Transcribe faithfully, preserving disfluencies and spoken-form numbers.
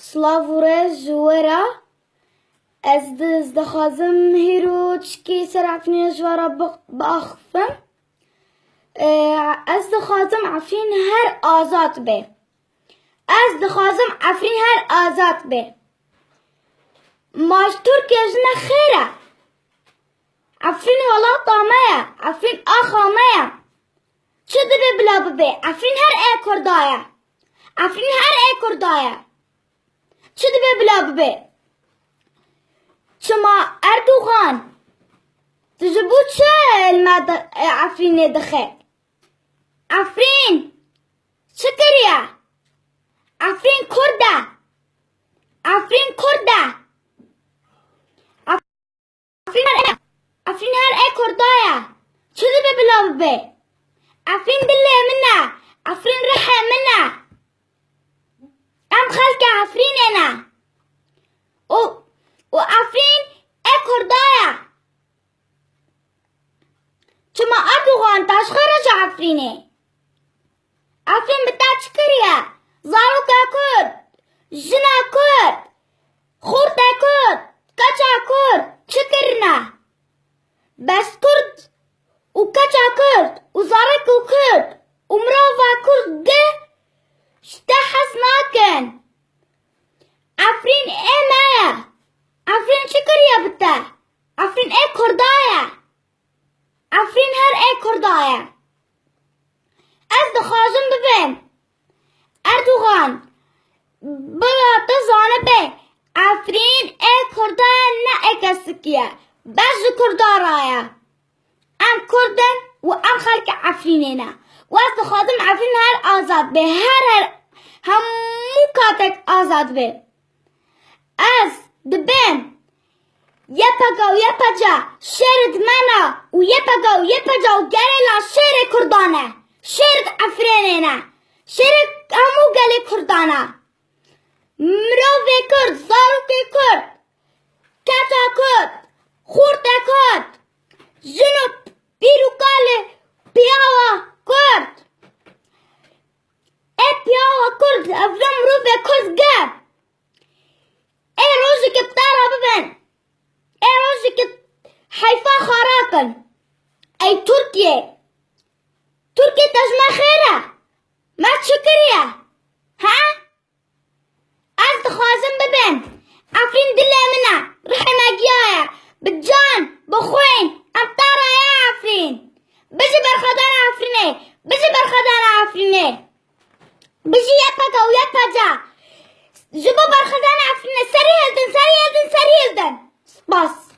Silav û rêz ji we re. Ez di-, ez dixwazim hîro çikî ser Efrînê ji we re bi-, biaxifim. Ee, ez dixwazim Efrîn her azad be. Ez dixwazim Efrîn her azad be. Ma ji Tirkiye jine xêr e. Efrîn welata me ye. Efrîn axa me ye. Çi dibe bila bibe? Efrîn her ê Kurda ye. Efrîn her ê Kurda ye. Çi dibe bila bibe? Çima Erdogan? Tu ji bo çi li me di-, e, Efrînê dixe? Efrîn çi kiriye? Efrîn Kurd e. Efrîn Kurd e. Efrîn her, Efrîn her ê Kurda ye. Çi dibe bila bibe? Efrîn dilê min e. Efrîn rihê min e. Em xelkê Efrînê ne. Û, û Efrîn ê Kurda ye. Çima Erdogan te ji xwe re ji Efrînê? Efrîn bi te çi kiriye? Zaroka Kurd, jina Kurd, xorta Kurd, keça Kurd çi kirine? Bes Kurd û keça Kurd û zarokê Kurd û mirova Kurd gi ji te hez nakin. Efrîn ê me ye. Efrîn çi kiriye bi te? Efrîn ê Kurda ye. Efrîn her ê Kurda ye. Ez dixwazim bibim Erdogan, bila tu zanibe Efrîn ê Kurda ye, ne ê kesikî ye. Bes ji Kurda re ye. Em Kurd in û em xelkê Efrînê ne. Û ez dixwazim Efrîn her azad be. Her, her, hemû katek azad be. Ez dibêm Y P G û Y P C şêrê di me ne û Y P G û Y P C û gerîla şêrê Kurdan e. Şêrê di Efrênê ne. Şêrê hemû gelê Kurdan e. Mirovê Kurd, zarokê Kurd, keça Kurd, xortê Kurd, jin û pîr û kalê piyawa Kurd. Ê piyawa Kurd, ev re mirovê Kurd ge. Ê rojekê bi te re bibin. Ê rojekê heyfa xwe rakin. Ey Tirkiye. Tirkiye te ji me xêr e. Me çi kiriye? He? Ez dixwazim bibim. Efrîn dilê min e. Rihê me giya ye. Bi can, bi xwîn. Em te re ye Efrîn. Bijî berxwedana Efrînê. Bijî berxwedana Efrînê. Bijî Y P G û Y P C. Ji bo berxwedana Efrînê serî hildin, serî hildin, serî hildin. Spas.